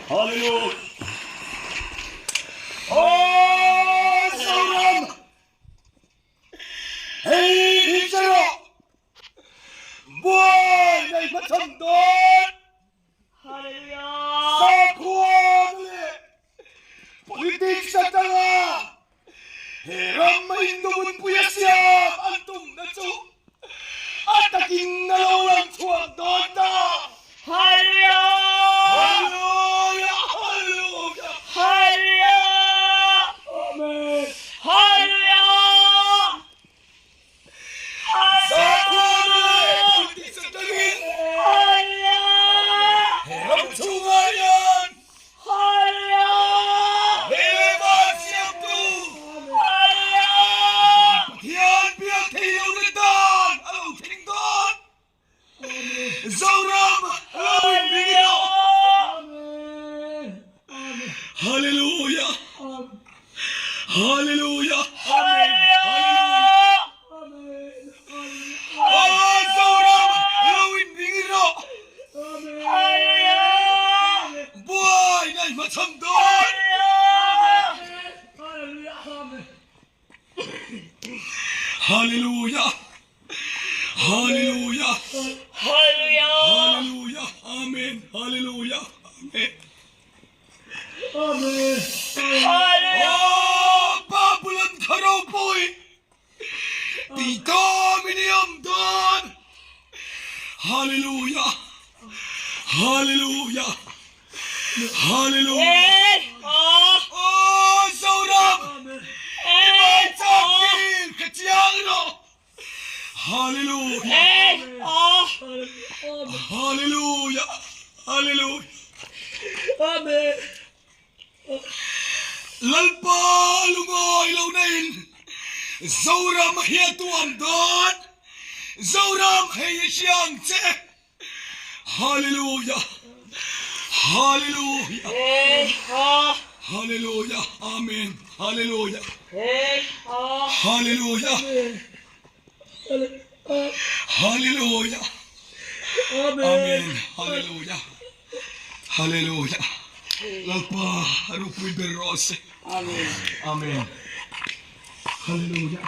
Hallelujah. Oh, Zoram! Hei hi che rawh! Buai nei hmachhan dawn! Hallelujah! Sakhua leh politics atanga he ram a indawmunpui a siam an tumna chu a takin a lo lang chhuak dawn ta. Hallelujah! Hallelujah! Hallelujah! Hallelujah! Amen! Hallelujah! Sakhua leh politics atangin Hallelujah! he ram chhungah hian Hallelujah! Lei leh van siamtu Hallelujah! Pathian biak thei lo na dan a lo thleng dawn. Zoram lo inring rawh. Hallelujah! Hallelujah! Hallelujah! Aw Zoram lo inring rawh. Hallelujah! Buai ngai hmachham dawn. Hallelujah! Hallelujah! Hallelujah! Hallelujah! Amen! Hallelujah! Amen! Hallelujah! Aw Babulon kha ropui tih tawm in i awm dawn. Hallelujah! Hallelujah! Hallelujah! Aw Zoram i hmaichak dil ka chiang rawh. Hallelujah! Hallelujah! Hallelujah! Lalpa lungawi lo naiin Zoram a hiat uam dawn. Zoram hei i hria ang che. Hallelujah! Hallelujah! Hallelujah! Amen! Hallelujah! Hallelujah! Hallelujah! Amen! Hallelujah! Hallelujah! Lalpa ropui ber rawh se. Amen. Hallelujah.